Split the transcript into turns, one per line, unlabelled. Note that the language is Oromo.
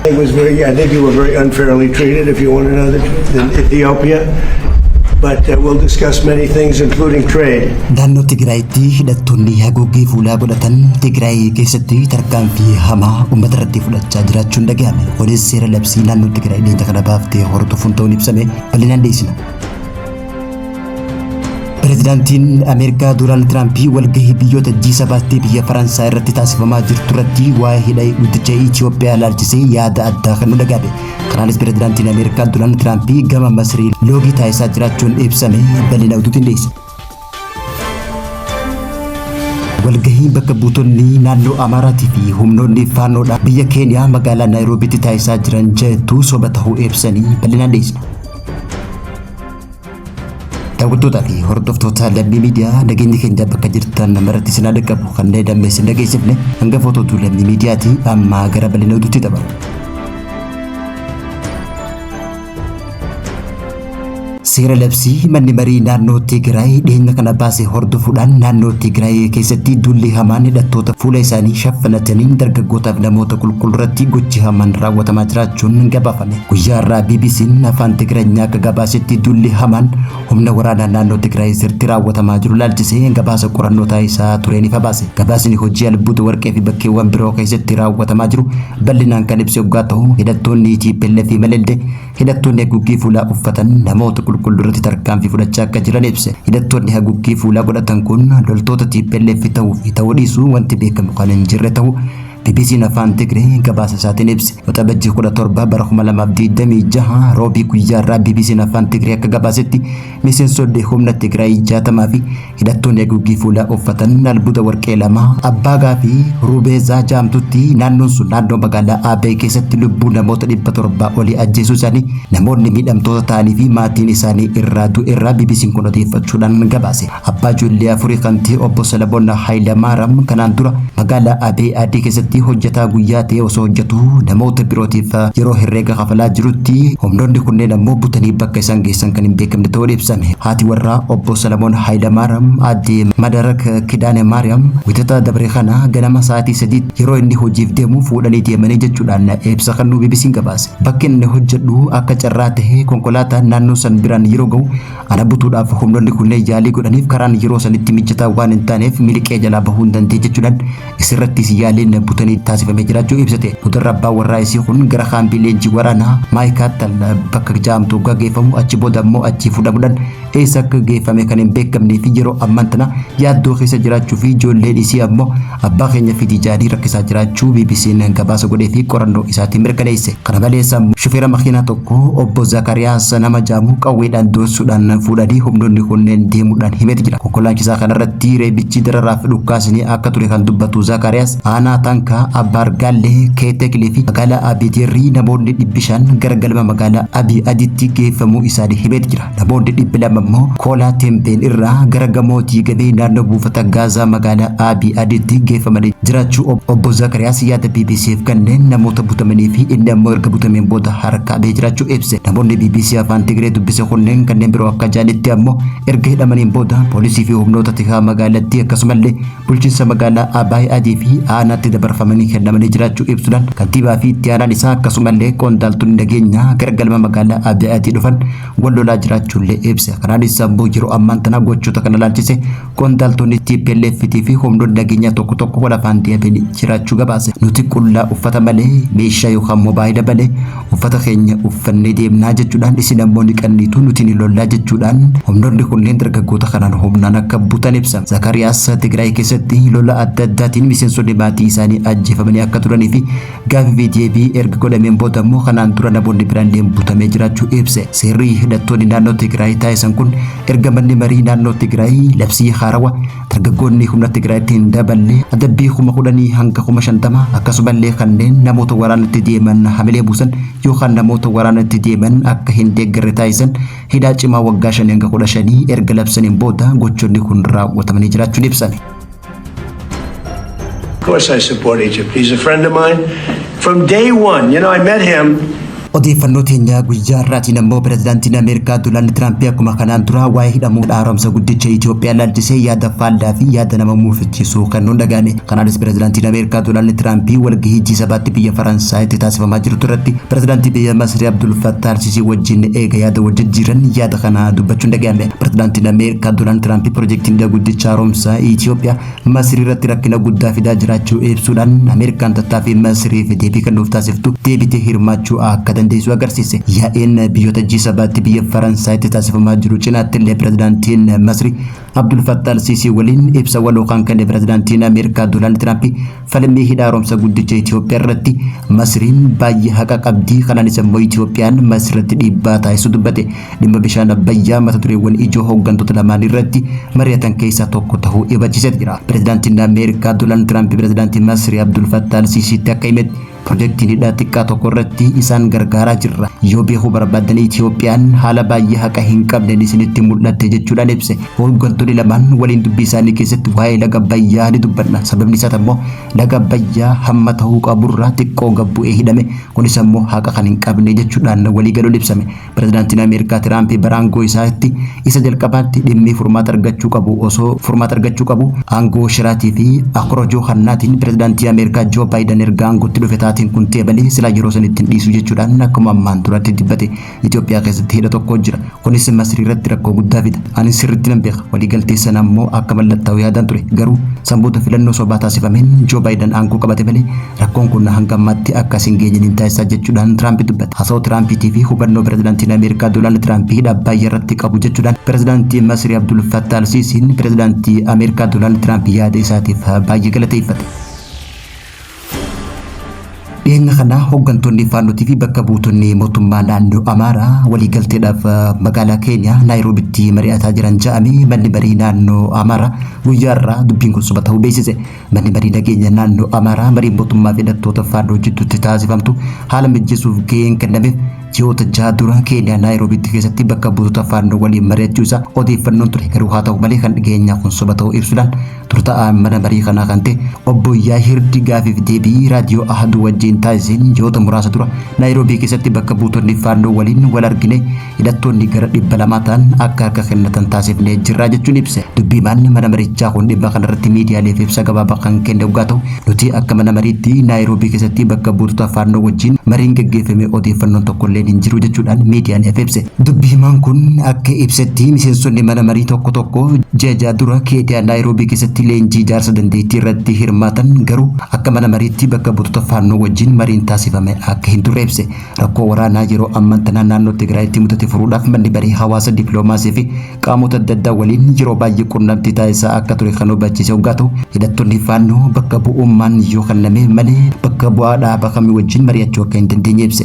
It was very, I think you were very unfairly treated, if you want to know the truth, in Ethiopia. But we'll discuss many things, including trade.
Naannoo Tigraayitti hidhattoonni haguuggii fuulaa godhatan Tigraay keessatti tarkaanfii hamaa uummata irratti fudhachaa jiraachuun dhagahame. Kunis seera labsii naannoo Tigraay dhiyeenya kana baaftee hordofuun ta'uun ibsame bal'inaan dhiyeessina. Pireezidaantiin Ameerikaa Doonaald Tiraamp walgahii biyyoota G7 biyya Faransaay irratti taasifamaa jirtu irratti waa'ee hidha guddicha Itoophiyaa ilaalchisee yaada addaa kan nu dhagahame. Kanaanis pireezidaantiin Ameerikaa Doonaald Tiraamp gama Masrii loogii taasisaa jiraachuun ibsame bal'ina oduutiin dhiyeessa. Walgahii bakka buutonni naannoo Amaaraatii fi humnoonni Faannoodhaa biyya Keeniyaa magaalaa Naayiroobiitti taasisaa jiran jettu soba ta'uu ibsanii bal'inaan dhiyeessina. Daawwattootaa fi hordoftoota Lammii Miidiyaa, nageenyi keenya bakka jirtan namarratti isin haa qabu. Kanneen dammeessin dhageessifne hanga footootu Lammii Miidiyaati. Amma gara bal'ina oduutti dabarra. Seera labsii manni marii naannoo Tigraay dhiyeenya kana baase hordofuudhaan naannoo Tigraay keessatti duulli hamaan hidhattoota fuula isaanii shaffanataniin dargaggootaaf namoota qulqulluu irratti gochi hamaan raawwatamaa jiraachuun gabaafame. Guyyaa har'aa BBC'n afaan Tigraanyaa akka gabaasetti, duulli hamaan humna waraanaa naannoo Tigraay sirriitti raawwatamaa jiru laalchisee gabaasa qorannoo taasisaa tureen ifa baase. Gabaasni hojii albuuda warqee fi bakkeewwan biroo keessatti raawwatamaa jiru bal'inaan kan ibse yoggaa ta'u, hidhattoonni TPLF fi Malelde hidhattoonni haguuggii fuulaa uffatan namoota qulqulluu irratti tarkaanfii fudhachaa akka jiran ibse. Hidhattoonni haguuggii fuulaa godhatan kun loltoota TPLF ta'uu fi ta'uu dhiisuu wanti beekamu kan hin jirre ta'uu BBC'n afaan Tigree gabaasa isaatiin ibse. Waxabajjii 17 bara 2026, roobii guyyaa irraa, BBC'n afaan Tigree akka gabaasetti, miseensonni humna Tigraay 60 fi hidhattoonni haguuggii fuulaa uffatan albuuda warqee lama Abbaagaa fi Rubeezaa jaamtutti, naannoon sun naannoo magaalaa Abee keessatti, lubbuu namoota 700 olii ajjeesuu isaanii namoonni miidhamtoota ta'anii fi maatiin isaanii irraa du'e irraa BBC'n kun odeeffachuudhaan gabaase. Abbaa ijoollee afurii kan ta'e obbo Salamoon Hayilamaaram kanaan dura magaalaa Abee Adii keessatti hojjetaa guyyaa ta'e osoo hojjetu namoota birootiif yeroo herreega kafalaa jirutti humnoonni kunneen ammoo butanii bakka isaan geessan kan hin beekamne ta'uu ibsame. Haati warraa obbo Salamoon Hayilamaaram, aadde Madarak Kidaane Maariyaam, wixata dabre kana ganama sa'aatii 3tti yeroo inni hojiif deemu fuudhanii deemanii jechuudhaan ibsa kennuu BBC'n gabaase. Bakki inni hojjedhu akka carraa ta'e konkolaataan naannoo san biraan yeroo gahu ana butuudhaaf humnoonni kunneen yaalii godhaniif karaan yeroo sanitti mijataa waan hin taaneef miliqee jalaa bahuu hin dandeenye jechuudhaan isirrattis yaaliin butanii taasifamee jiraachuu ibsate. Mudarra abbaa warraa isii kun gara kaambii leenjii waraanaa Maayikaattal bakka jaamtu gaggeeffamu, achi booda ammoo achii fuudhamuudhaan eessa akka geeffame kan hin beekamnee fi yeroo ammaan tana yaaddoo keessa jiraachuu fi ijoolleen isii ammoo abbaa keenya fidii jaanii rakkisaa jiraachuu BBC'n gabaasa godhee fi qorannoo isaatiin mirkaneesse. Kana malees shufeera makiinaa tokko obbo Zakariyaas nama jaamu qawweedhaan doorsuudhaan fuudhanii humnoonni kunneen deemuudhaan himeeti jira. Konkolaachisaa kanarratti reebichi dararaa fi dhukkaasni akka ture kan dubbatu Zakariyaas, aanaa Tankaa, Abbaar Gaallee, Keeteklee fi magaalaa Abiitirrii namoonni 500 gara galma magaalaa Abii Aditti geeffamuu isaanii himeeti jira. Namoonni 200 immoo Koolaa Tembeen irraa gara gamoo diigamee naannoo buufata Gaazaa magaalaa Abii Aditti geeffamanii jiraachuu obbo Zakariyaas yaada BBCf kanneen namoota butamanii fi inni ammoo erga butameen booda harkaa bahee jiraachuu ibse. Namoonni BBC afaan Tigree dubbise kunneen kanneen biroo akka jaanitti ammoo erga hidhamaniin booda poolisii fi humnoota tikaa magaalattii akkasumallee bulchiinsa magaalaa Abaay Adii fi aanaatti dabarfamanii kennamanii jiraachuu ibsuudhaan, kantiibaa fi itti aanaan isaa akkasumallee qondaaltonni nageenyaa gara galma magaalaa Abaay Adii dhufan wal lolaa jiraachuullee ibse. Kanaanis ammoo yeroo ammaan tana gochoota kana ilaalchise qondaaltonni TPLF fi humnoonni nageenyaa tokko tokko wal afaan deebiin jiraachuu gabaase. Nuti qullaa, uffata malee, meeshaa yookaan moobaayila malee, uffata keenya uffannee deemnaa jechuudhaan, isin ammoo ni qanniitu, nuti ni lollaa jechuudhaan humnoonni kunneen dargaggoota kanaan humnaan akka butan ibsa. Zakariyaas Tigraay keessatti lola adda addaatiin miseensonni maatii isaanii ajjeefamanii akka turanii fi gaafii fi deebii erga godhameen booda immoo kanaan dura namoonni biraallee butamee jiraachuu ibse. Seerri hidhattoonni naannoo Tigraay taasisan kun erga manni marii naannoo Tigraay labsii haarawaa dargaggoonni humna Tigraayitti hin daballe adabbii 10,000 hanga 50,000, akkasumallee kanneen namoota waraanatti deeman hamilee buusan yookaan namoota waraanatti deeman akka hin deeggarre taasisan hidhaa cimaa waggaa 5 hanga 15 erga labsaniin booda gochoonni kun raawwatamanii jiraachuun ibsame.
Of course, I support Egypt. He's a friend of mine from day one. I met him.
Odeeffannoo teenya guyyaa har'aatiin ammoo pirezidaantiin Ameerikaa Doonaald Tiraamp akkuma kanaan dura waa'ee hidhamuu haaromsa guddicha Itoophiyaa ilaalchisee yaada faallaa fi yaada nama muufichiisu kennuun dhaga'ame. Kanaanis pirezidaantiin Ameerikaa Doonaald Tiraamp walgahii G7tti biyya Faransaayitti taasifamaa jirtu irratti pirezidaantii biyya Masrii Abdul Fattah Al-Sisii wajjin eega yaada wal jijjiiran yaada kana dubbachuun dhaga'ame. Pirezidaantiin Ameerikaa Doonaald Tiraamp pirojektiin hidha guddicha haaromsa Itoophiyaa Masrii irratti rakkina guddaa fidaa jiraachuu ibsuudhaan Ameerikaan tattaaffii Masriif deebii kennuuf taasiftu deebitee hirmaachuu akka dandeessu agarsiise. Yaa'een biyyoota G7tti biyya Faransaayitti taasifamaa jiru cinaatti illee pirezidaantiin Masrii Abdul Fattah Al-Sisii waliin ibsa waloo kan kenne pirezidaantiin Ameerikaa Doonaald Tiraamp falmii hidha haaromsa guddicha Itoophiyaa irratti Masriin baay'ee haqa qabdi, kanaanis immoo Itoophiyaan Masriitti dhiibbaa taasisuu dubbate. Dhimma bishaan Abbayyaa mata dureewwan ijoo hooggantoota lamaan irratti mari'atan keessaa tokko ta'uu ifachiisee jira. Pirezidaantiin Ameerikaa Doonaald Tiraamp pirezidaantii Masrii Abdul Fattah Al-Sisiitti akka himetti pirojektiin hidhaa xiqqaa tokko irratti isaan gargaaraa jirra. Yoo beekuu barbaadan Itoophiyaan haala baay'ee haqa hin qabneen isinitti mul'atte jechuudhaan ibse. Hooggantoonni lamaan waliin dubbii isaanii keessatti waa'ee laga Abbayyaa ni dubbanna. Sababni isaas immoo laga Abbayyaa hamma ta'uu qaburraa xiqqoo gad bu'ee hidhame. Kunis immoo haqa kan hin qabne jechuudhaan walii galuun ibsame. Pirezidaantiin Ameerikaa Tiraamp bara aangoo isaatti isa jalqabaatti dhimmi furmaata argachuu qabu osoo furmaata argachuu qabu aangoo shiraatii fi akorojoo hannaatiin pirezidaantii Ameerikaa Joo Baayiden erga aangootti dhufe taateen kun ta'e malee silaa yeroo sanitti hin dhiisu jechuudhaan akkuma ammaan duratti dubbate. Itoophiyaa keessatti hidha tokko jira. Kunis Masrii irratti rakkoo guddaa fida. Ani sirriitti nan beeka. Waliigaltee sana ammoo akka mallattaa'u yaadaan ture. Garuu sanboota filannoo sobaa taasifameen Joo Baayiden aangoo qabate malee rakkoon kun hanga ammaatti akka hin geenye hin taasisaa jechuudhaan Tiraamp dubbate. Haasawaa Tiraampiitii fi hubannoo pirezidaantiin Ameerikaa Doonaald Tiraamp hidha Abbayyaa irratti qabu jechuudhaan pirezidaantii Masrii Abdul Fattah Al-Sisiin pirezidaantii Ameerikaa Doonaald Tiraamp yaada isaatiif baay'ee galateeffate. Dhiyeenya kana hooggantoonni faannootii fi bakka buutonni mootummaa naannoo Amaaraa waliigalteedhaaf magaalaa Keeniyaa Naayiroobitti mari'ataa jiran jedhame manni marii naannoo Amaaraa guyyaa irraa dubbiin kun soba ta'uu beeksise. Manni marii nageenya naannoo Amaaraa marii mootummaa fi hidhattoota faannoo jidduutti taasifamtu haala mijeessuuf gaheen kennameef ji'oota 6 dura Keeniyaa Naayiroobitti keessatti bakka buutota faannoo waliin mari'achuu isaa odeeffannoon ture. Garuu haa ta'u malee kan dhiyeenyaa kun soba ta'uu ibsuudhaan turta'aa mana marii kanaa kan ta'e obbo Yaahir Digaafiif deebii raadiyoo Ahaduu wajjin taasiseen ji'oota muraasa dura Naayiroobii keessatti bakka buutonni faannoo waliin wal argine hidhattoonni gara 200 ta'an akka harka kennatan taasifnee jirra jechuun ibse. Dubbii manni mana marichaa kun dhimma kanarratti miidiyaaleef ibsa gabaabaa kan kenne waggaa ta'u nuti akka mana mariitti Naayiroobii keessatti bakka buutota faannoo wajjin mariin geggeeffame odeeffannoon tokkollee hin jiru jechuudhaan miidiyaaleef ibse. Dubbii himaan kun akka ibsetti miseensonni mana marii tokko tokko ji'a 6 dura Keeniyaa Naayiroobii keessatti leenjii ijaarsa dandeettii irratti hirmaatan garuu akka mana mariitti bakka buutota faannoo wajjin mariin taasifame akka hin turre ibse. Rakkoo waraanaa yeroo ammaan tanaa naannoo Tigraayitti mudate furuudhaaf manni marii hawaasa dippiloomaasii fi qaamota adda addaa waliin yeroo baay'ee qunnamtii taasisaa akka ture kan hubachiise waggaa ta'u hidhattoonni faannoo bakka bu'ummaan yoo kenname malee bakka bu'aa dhaaba kamii wajjin mari'achuu akka hin dandeenye ibse.